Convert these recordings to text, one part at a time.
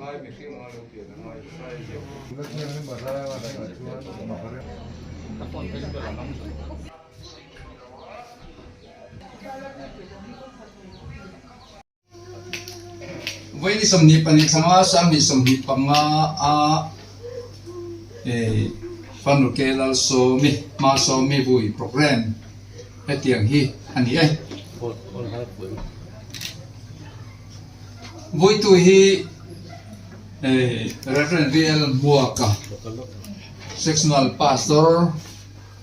Vawi ni 22 thla 2025 a fanu ke Lalsawmi Hmasawmi vui program hetiang hi a ni e. Vawitu hi Rev. VL Hmuaka Sectional Pastor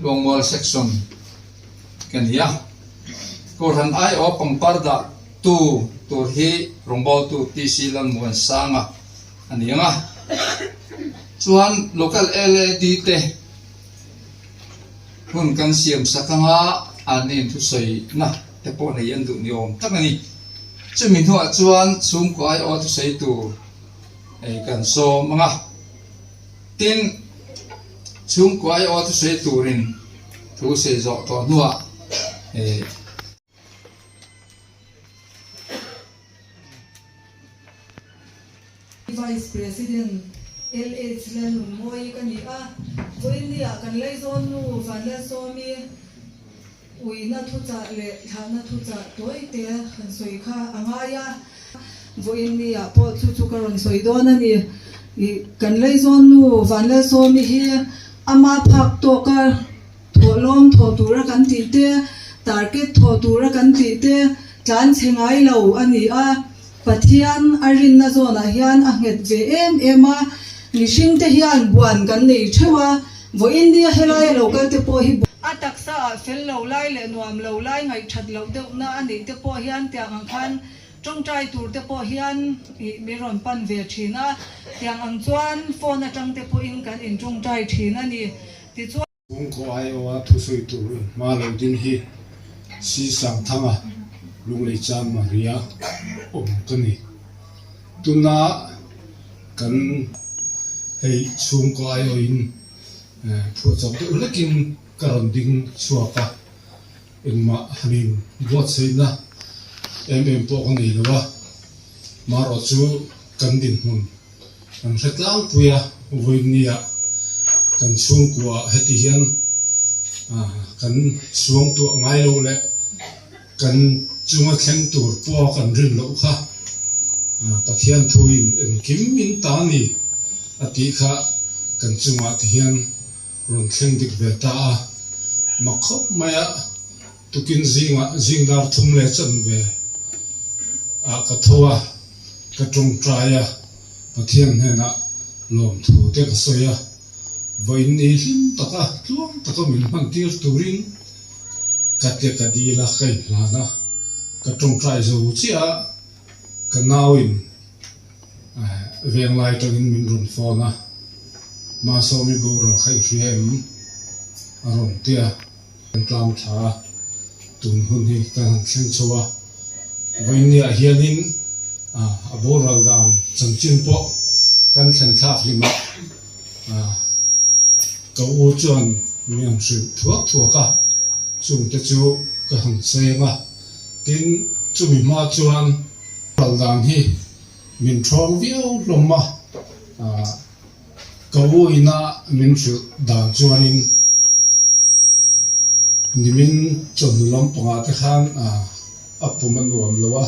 Luangmual Section ka ni a. Kohhran aiawh pangpar dah tu tur hi rawngbawltu PC Lalmuansanga a ni ang a. Chuan Local LAD te hun kan siam sak anga an nen thusawi na te pawh nei an duh ni awm tak a ni. Chumi hnuah chuan chhungkaw aiawh thusawi tur kan sawm ang a. Tin, chhungkaw aiawh thusawi turin thu sawi zawh tawh hnuah Vice President LH Lalnunmawi ka ni a, vawiinniah kan Laizawn nu Vanlalsawmi uina thuchah leh thlahna thuchah tawite han sawi kha a ngai a. Vawiinniah pawh chu chu ka rawn sawi dawn a ni. Kan Laizawn nu Vanlalsawmi hi ama phak tawka Thawhlawm thawh tura kan tih te, target thawh tura kan tih te tlan chhe ngai lo a ni a, Pathian a rinna zawnah hian a nghet ve em em a, mihring te hian buan kan nei theuh a, vawiin nia helai a lo kal te pawh hi A taksa ah fel lo lai leh nuam lo lai ngaihthat loh deuhna a neih te pawh hian tiang ang khan tawngtai tur te pawh hian ih min rawn pan ve thin a, tiang ang chuan phone atang te pawhin kan intawngtai thin a ni. Tichuan. Kawngkaw aiawha thusawi tur hma lo ding hi Si Sangthanga Lunglei Chan Maria awm ka ni. Tuna kan hei chhungkaw aiawhin phuahchawp deuh hlekin ka rawn ding chhuak a, engmah hanin buatsaihna em em pawh ka nei lo a, marawh chu kan dinhmun Kan hre tlangpui a, vawinia kan chhungkuaah heti hian kan suangtuah ngai lo leh kan chunga thleng tur pawha kan rin loh kha Pathian thuin engkim min ta a ni a tih kha kan chungah ti hian rawn thleng dik ve ta a, mak khawp mai a, tukin zingah zingdar thum leh chanve ah ka tho a, ka tawngtai a, Pathian hnenah lawmthu te ka sawi a, vawiin ni hlim taka tluang taka min hman tir turin ka te ka dil a, ka inhlan a, ka tawngtai zo chiah a, ka nauin venglai atangin min rawn phone a, Masawmi boral kha i hria em? a rawn ti a, kan tlang thla a, tun hun hi kan han thleng chho a. Vawiinniah hianin a boral dan chanchin pawh kan thlen thlak hlim a, ka u chuan min han hrilh thuak thuak a, chungte chu ka han cheng a, tin chumi hma chuan boral dan hi min thawng viau hlawm a. Ka u ina min hrilh dan chuanin nimin chawhnu lampangah te khan a pum a nuam lo a,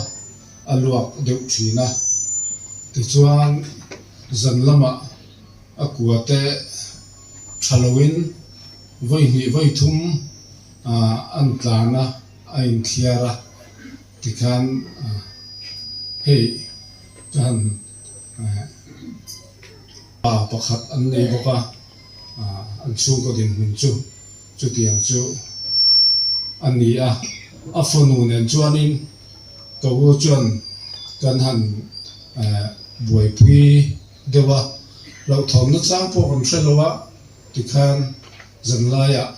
a luak deuh thin a. Tichuan zan lamah a kua te tha loin vawi hnih vawi thum an tlan a, a inthiar a. Tikhan hei ka han. Pa pakhat an nei bawk a, an chhungkaw dinhmun chu chutiang chu a ni a. A fanu nen chuanin ka u chuan kan han buaipui deuh a, hlauhthawmna chang pawh kan hre lo a, tikhan zanlaiah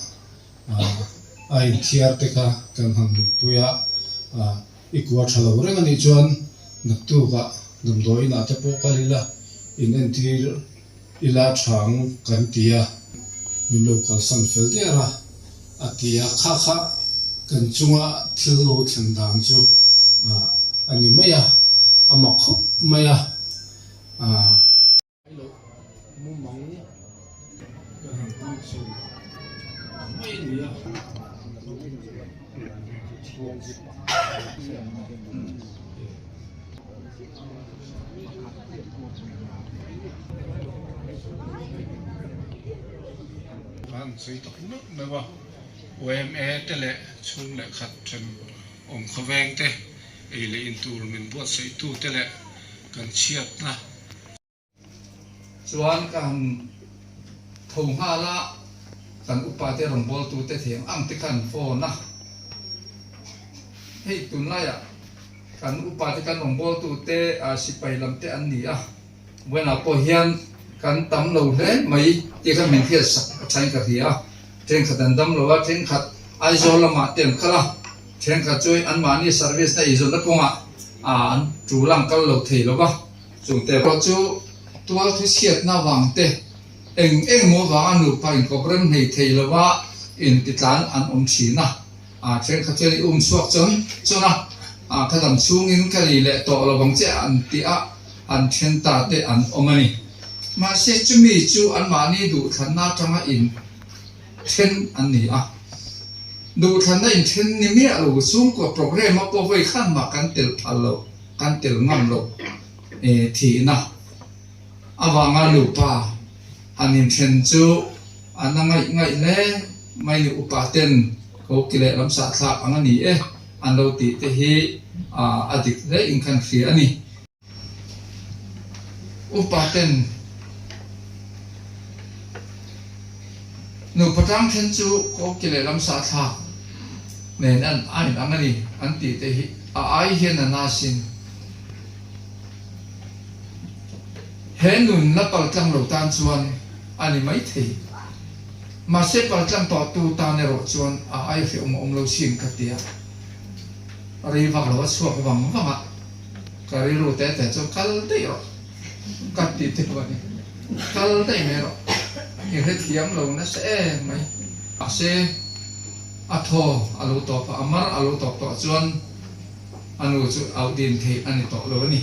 a inthiar te kha kan han mutpui a. I kua tha lo reng a nih chuan naktukah damdawi inah te pawh kal ila in entir ila thang kan ti a, min lo kalsan fel der a, a ti a, kha kha kan chunga thil lo thlen dan chu a ni mai a, a mak khawp mai a. A. Lo mumang kan han hmang chho mai a ni a. Kan sawi tak meuh meuh a, YMA te leh chhung leh khat then awm khawveng te ei leh in tur min buatsaih tu te leh kan chhiatna. Chuan ka han tho nghal a, kan upa te rawn bawl tu te thiam ang te khan phone a, hei tunlaiah kan upa te kan rawn bawl tu te sipai lam te an ni a, Buena pawh hian kan tam lo hle mai tih kha min hriat sak a thain ka hria a, thenkhat an dam lo a, thenkhat Aizawl lamah te an kal a, thenkhat chu anmahni service na eizawnna kawngah an tul ang kal lo thei lo va. Chungte pawh chu tual thu chhiatna vang te, eng eng maw vanga nupa inkawp rem hnei thei lova intitlan an awm thin a. A thenkhat chuan i um chhuak chuan chuan a, a ka dam chhungin ka ri leh tawh lo vang che an tih a, an then ta te an awm a ni. Mahse chumi chu anmahni duhthlanna atanga in then an ni a. Duhthlanna in then ni miah lo chhungkaw programme a pawh vawi khan mah kan tel phal lo, kan tel ngam lo thihna avanga nupa han inthen chu an a ngaih ngaih hle mai ni upa ten ko ki leh lam sah thlak ang a ni e an lo tih te hi a dik hle in khan hria a ni. Upa ten nupa tang then chu ko ki leh lam sah thlak nen an a inang a ni an tih te hi a ai hian a na sin. He nun la paltlang lo tan chuan a ni maithei. Mahse paltlang tawhtu tan erawh chuan a ai hrehawm a awm lo sin ka ti a. Rei vak lo a chhuak vang vang a, ka rilru te te chuan kal daih rawh ka ti deuh a ni. Kal daih mai rawh, i hrethiam lo nasa em mai. Mahse a thaw a lo tawp a, a mar a lo tawp tawh chuan A nu chu auh din theih a ni tawh lo a ni.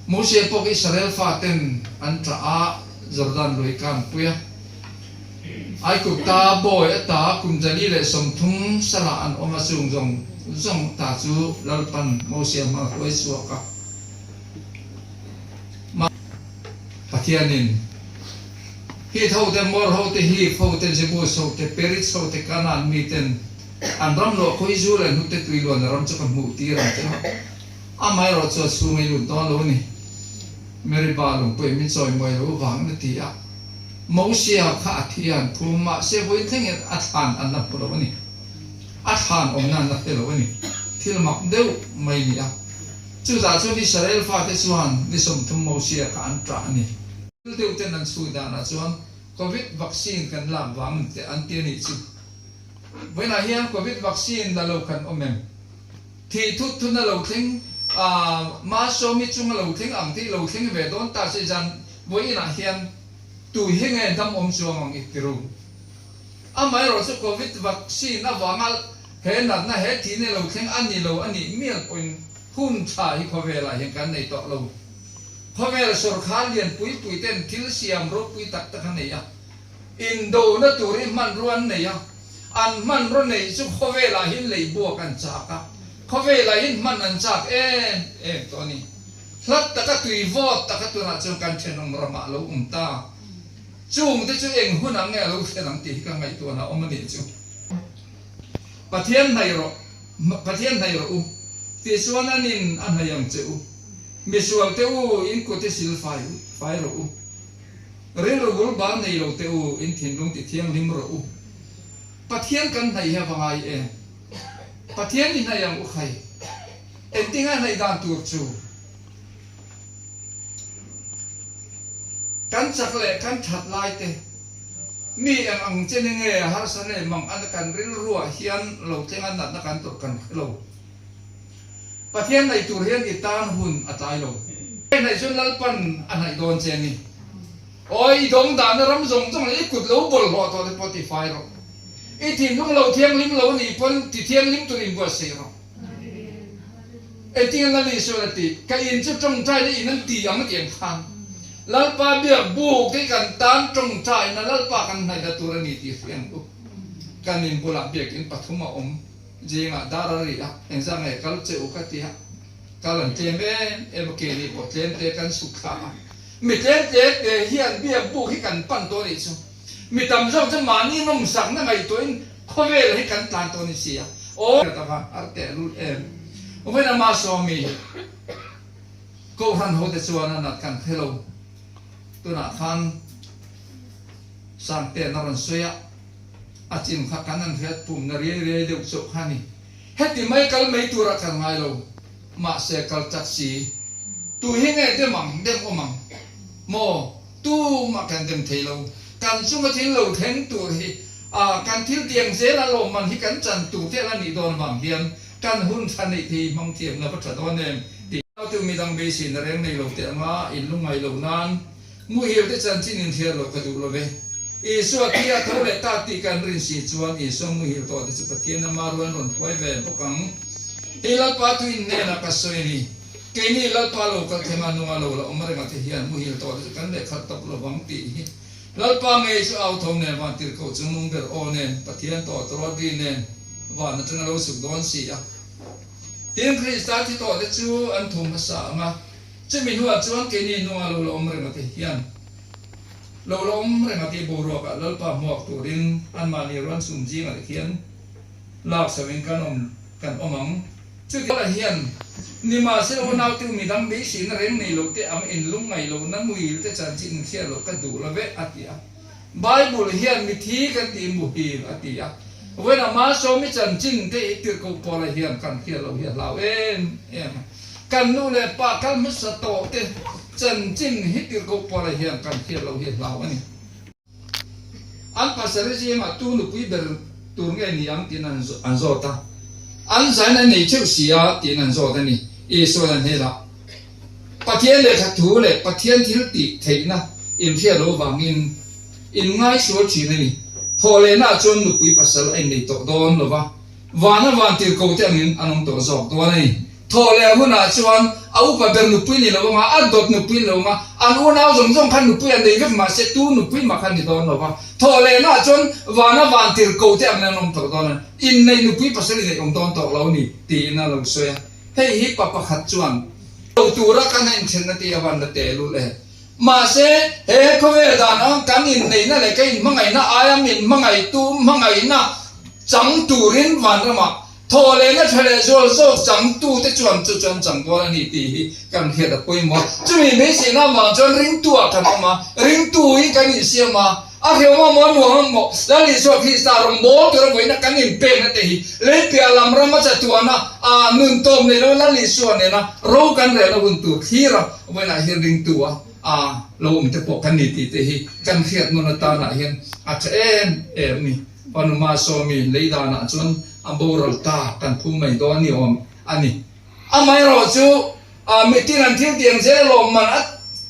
Mose pawh Israel faten an ṭah a, Jordan lui kha an pui a. Aigupta bawi ata kum 130 salah an awm a, chung zawng zawng ta chu Lalpan Mose hma hruai chhuak a. Pathianin Hit hote, Mor hote, Hiv hote, Jebus hote, Periz hote, Kanaan miten An ram luah khawi zu leh hnute tui luan a ram chu ka hmuh tir ang che a, amaherawh chu a chhung ei lut dawn lo a ni. Meribah lungpui min chawi mawi lo vangin a ti a, Mosia kha a thi a an phum mahse vawiin thlengin a thlan an la hmu lo a ni. A thlan awmna an la hre lo a ni. Thil mak deuh mai a ni a. Chutah chuan Israel fate chuan ni 30 Mosia kha an ṭah a ni. Thil deuh ten an chhui danah chuan Covid vaccine kan lak vang an ti a nih chu. Vawiinah hian Covid vaccine la lo kan awm em? Thih thut thut na lo thleng a, Mahsawmi chunga lo thleng ang tih lo thleng ve dawn ta se zan vawiinah hian tu hi nge dam awm chuang ang i ti ru. Amaherawh chu Covid vaccine avanga he natna he thihna lo thleng a ni lo a nih mial pawhin hun tha hi khawvelah hian kan nei tawh lo. Khawvel sawrkhar lian pui pui ten thil siam ropui tak tak a nei a. Indona tur hi hmanrua an nei a, an hmanraw neih chu khawvelah hian lei buak an chak a, khawvelah hian hman an chak em em tawh a ni. Hlat taka tui vawt taka tunah chuan kan thenawm ramah a lo awm ta. Chungte chu eng hun ang nge a lo thlen ang tih hi ka ngaihtuahna a awm a nih chu. Pathian hnaih rawh, Pathian hnaih rawh u, tih chuan anin a hnaih ang che u. Misualte u, in kut hi sil fai fai rawh u. Rilru bul bal nei lo teh u, in thinlung ti thianghlim rawh u. Pathian kan hnaih hi a va ngai em? Pathian i hnaih ang u khai. Engtinga hnaih dan tur chu? Kan chak leh kan that lai te, mi eng ang chen nge harsa leh mang an kan rilruah hian lo thleng a natna kan tawrh kan hre lo. Pathian hnaih tur hian i tan hun a tlai lo. Hei hnaih chuan Lalpan a hnaih dawn che a ni. Awi, i dawng dahna ram zawng zawng leh i kut lo bawlhhlawh tawh te pawh ti fai rawh. I thinlung lo thianghlim lo nih pawn ti thianghlim tur inbuatsaih rawh. Engtin Lal Isuan a tih? Ka in chu tawngtaina in an ti ang a ti ang khan. Lalpa biak buk hi kan tan tawngtaina Lalpa kan hnaihna tur a ni tih hria ang u. Kan in bulah biakin pathum a awm zingah dar a ri a, engzah nge kal che u ka ti a, kal an tlem em em a, keini pawh tlem te kan suk thla a. Mi tlem te te hian biak buk hi kan pan tawh a nih chu. Mi tam zawk chu mahni nawmsakna ngaihtuahin khawvel hi kan tlan tawh a ni si a. Aw! Ka va har teh lul em. Vawiin ama sawmi Kohhran hote chuan a nat kan hre lo. Tunah khan Sangte'n a rawn sawi a, a chin kha kan han hriat pumna riai riai deuh chauh kha a ni. Heti mai kal mai turah kan ngai lo. Mahse kal chak si. Tu hi nge dem ang, dem awm ang maw? Tumah kan dem thei lo. Kan chunga thil lo thleng tur hi a kan thil tiang zel a lawmman hi kan chan tur te la nih dawn vang hian kan hun tha neih thei hmang thiam la va tha dawn em tih. Tu midang beiseina reng nei lo teh anga in lungngai lo nan muhil te chanchin in hriat loh ka duh lo ve. Isua thi a tho leh ta tih kan rin si chuan Isua muhil tawh te chu Pathian ama ruan rawn hruai ve bawk ang. Hi Lalpa tu in hnenah ka sawi a ni. Keini Lalpa lo kal thleng a nunga lo la awm reng a te hian muhil tawh te chu kan leh khat tawp lo vang tih hi Lalpa ngei chu au thawm nen van tirhkoh chung nung ber aw nen Pathian tawh tawrawt ri nen van atanga lo chhuk dawn si a. Tin Krista thi tawh te chu an thu hmasa ang a, chumi hnuah chuan keini nunga lo la awm reng a te hian lo la awm reng a tih boruakah Lalpa hmuak turin anmahni ruan chhum zingah te khian lak chhoin kan awm kan awm ang. Chutiang hian, nimahsela unautu midang beiseina reng nei lo te ang in lungngaih lohna muil te chanchin in hriat loh ka duh lo ve, a ti a. Bible hian mithi kan tih muhil a ti a. Vawiin ama sawmi chanchin te i tirhkoh Paula hian kan hriat loh hi a hlau em em a. Kan nu leh pa kal hmasa tawh te chanchin hi tirhkoh Paula hian kan hriat loh hi a hlau a ni. An pasal zingah tu nupui ber tur nge ni ang tiin an zawt a. An zain a nei theuh si a tiin an zawt a ni. Isuan a hnenah, Pathian lehkha thu leh Pathian thil tih theihna inhriat loh vangin in ngaisual thin a ni. Thawhlehnaah chuan nupui pasal a innei tawh dawn lo va. Vana van tirhko te angin an awm tawh zawk dawn a ni. Thawh leh hunah chuan a upa ber nupui ni lo anga, a dawt nupui ni lo anga, an unau zawng zawng khan nupui an nei vek mahse tu nupui mah khan ni dawn lo va. Thawh lehnaah chuan vana van tirhko te angin an awm tawh dawn a ni. Inneih nupui pasal inneih awm dawn tawh lo a ni tiin a lo sawi a. Hei hi pa pakhat chuan lo tura kan inthenna tih a van la tehlul e. Mahse, he khawvel dan ang kan inneihna leh ka inhmangaihna aia min hmangaihtu hmangaihna chang turin vanramah thaw lehna tha leh zual zawk changtute chuan chu chuan chang dawn a ni tih hi kan hriat a pawimawh. Chumi beiseina avang chuan ringtu-ah kan awm a, ringtu hi kan insiam a, a hrehawm a maw a nuam a maw Lal Isua Krista rawn mawl tura vawiina kan inpekna te hi lei piah lam rama chatuana nun tawm nei lo Lal Isua nena ro kan relna hun tur thlir a. Vawiinah hian ringtu a a lo awm te pawh kan ni tih te hi kan hriat nawn atanah hian a tha em em ni. Panuma sawmi lei danah chuan a boral ta kan phum mai dawn ni awm a ni. Amaherawh chu mitin an thil tiang zel alawm man a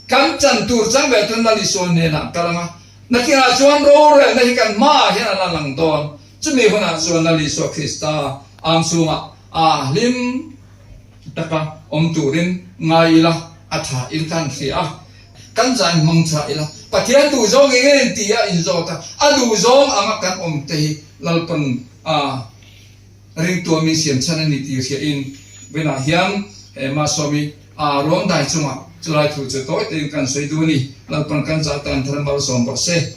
kan chan tur chang ve chuan Lal Isua hnenah kal ang a, nakinah chuan rorelna hi kan hmaah hian a la lang dawn. Chumi hunah chuan Lal Isua Krista ang chhungah a hlim Taka awm turin ngai ila a tha in kan hria a, kan zai hmang tha ila, Pathian duhzawng eng eng ti a inzawt a, a duhzawng anga kan awm te hi Lalpan a ringtua min siam chhan a ni tih hria in Benah hian he Masawmi a rawn dai chungah chulai thu chu tawi tein kan sawi duh a ni. Lalpan kan zah tan thar malsawm rawh se.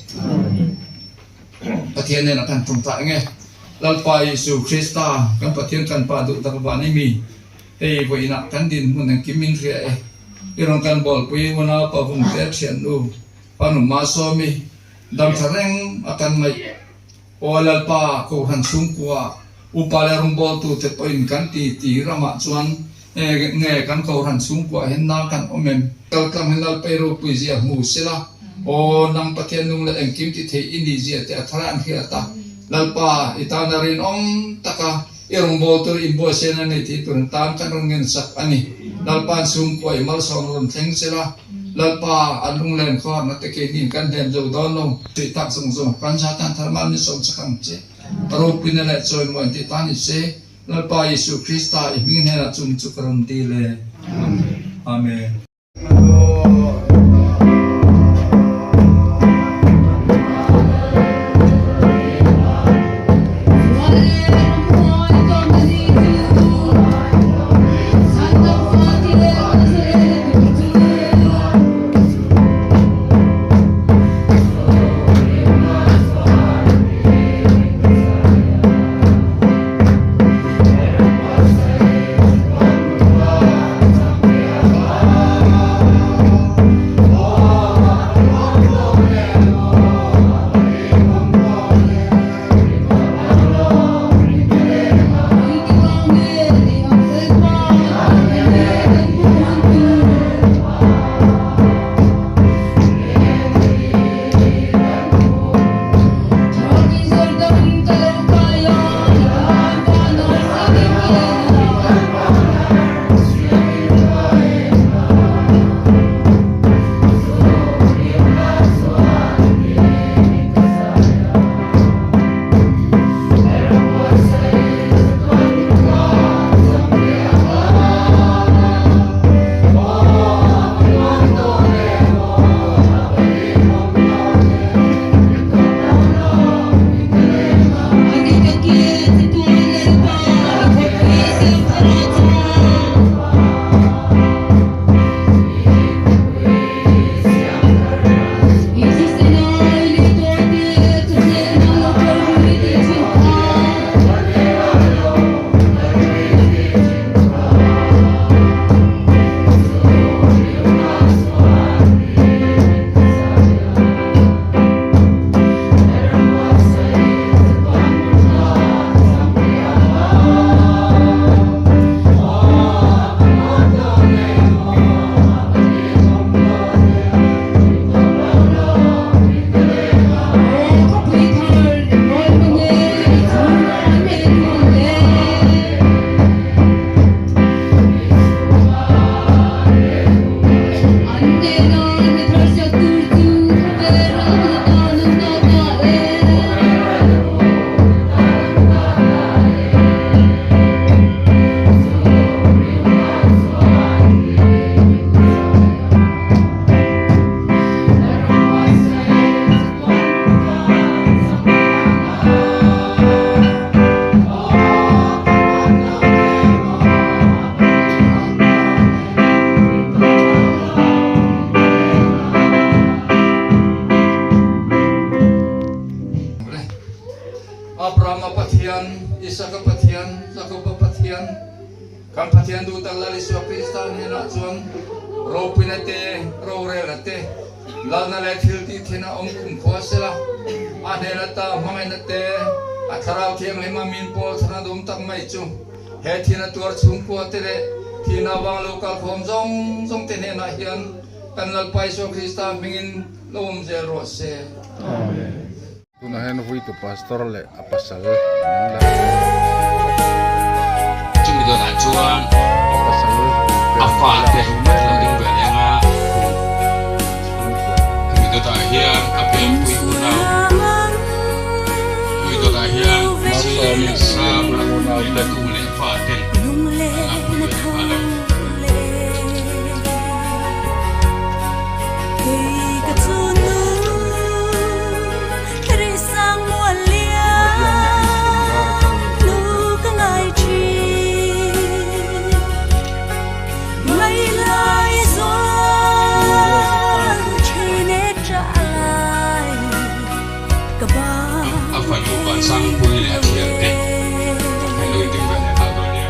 Pathian nen a kan tum ta eng e? Lalpa Isu Krista, kan Pathian kan Pa duh tak van i mi, hei vawiinah kan dinhmun engkim min hria e. I rawn kan bawlpui unau pa vung te thiannu pa nu Masawmi dam tha reng a kan ngaih. Aw Lalpa, Kohhran chhungkua, upa leh rawngbawltu te pawhin kan ti ti ramah chuan nge kan Kohhran chhungkua hian na kan awm em? Kaltlang hi Lalpa i ropui zia hmu sela, aw nang Pathian nung leh engkim ti thei i nih zia te a thar an hriat a, Lalpa i tana rinawm taka i rawngbâwl tur inbuaisena nei thei turin tan kan rawn ngensak a ni. Lalpa'n chhungkua i malsawm rawn thleng sela, Lalpa an lunglen khawharna te keini kan hnem zo dawn lo. Tih tak zawng zawng kan za tan thar mal ni sawm chak ang che. Ropuina leh chawimawi an tih ta ni se. Lalpa Isu Krista i hming hnenah chung chu ka rawn dil e. Amen. Abrahama Pathian, Isaka Pathian, Jakoba Pathian, kan Pathian duhtak Lal Isua Krista hnenah chuan ropuina te, rorelna te, Lalna leh thil tih thin a awm kumkhua sela, a hnen ata hmangaihna te, a Thlarau Thianghlim a min pawl thana dum tak mai chu he thina tuar chhungkua te leh thina vang lo kalkhawm zawng zawng te hnenah hian kan Lalpa Isua Krista hmingin lo awm zel rawh se. Amen. Tunah hian Vuitu Pastor leh a pasal an in la hle. Chumi dawtah chuan A pasal a fate mek lo a ni. ding ve leng a. Chhungkua. Hemi dawtah hian a pianpui unau. Hemi dawtah hian Malsawmi Sanga pianpui unau leh te. a tu leh fate an la pui ve nghal a. A fanu Vansangpui leh a thiante an lo inring ve leh nghal dawn nia.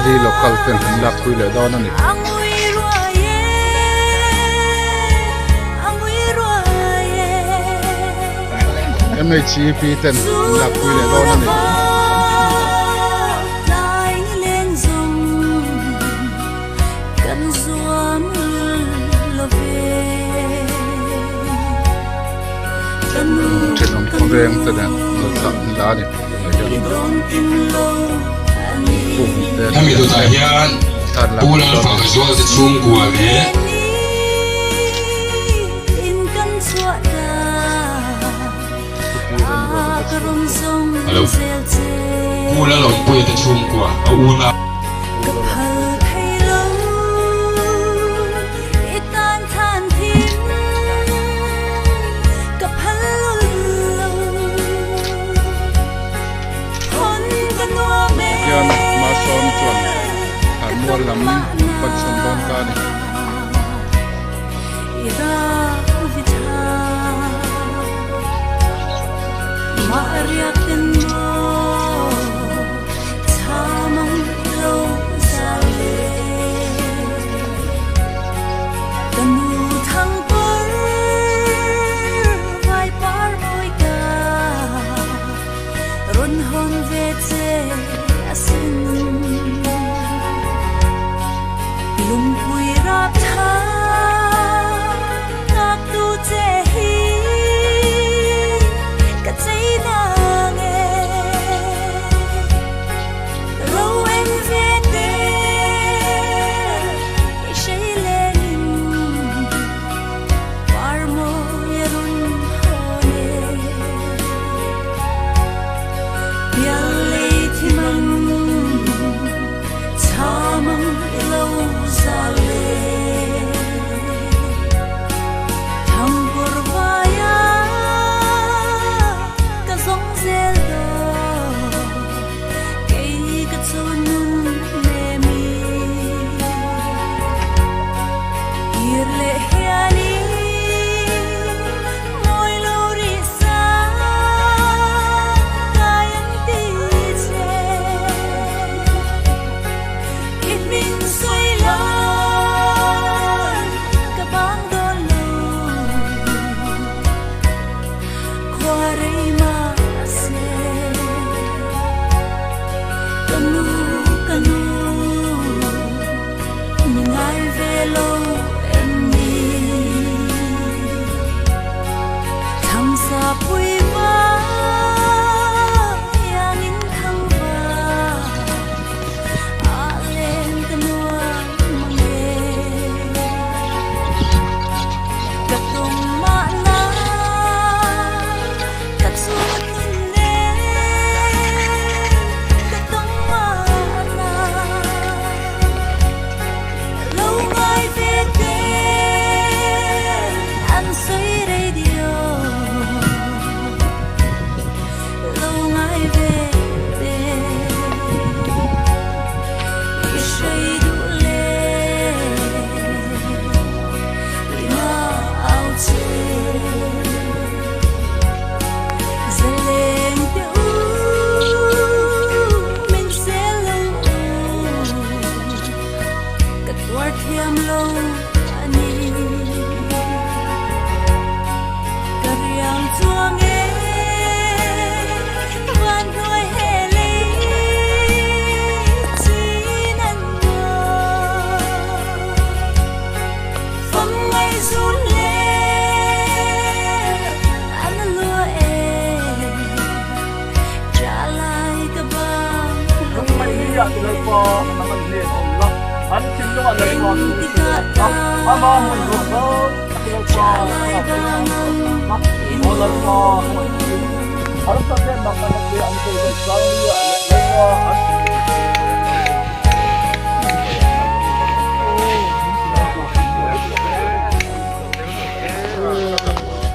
Delhi local ten an lakpui leh dawn a ni. MHEP ten an lakpui leh dawn a ni. Thenawm khawveng te nen an la a ni. Hemi dawtah hian Pu Lalfakzual te chhungkua leh Alo Pu Lalawmpuia te chhungkua a unau. Hian Masawm chuan thlanmual lam an panchhan dawn ta a ni.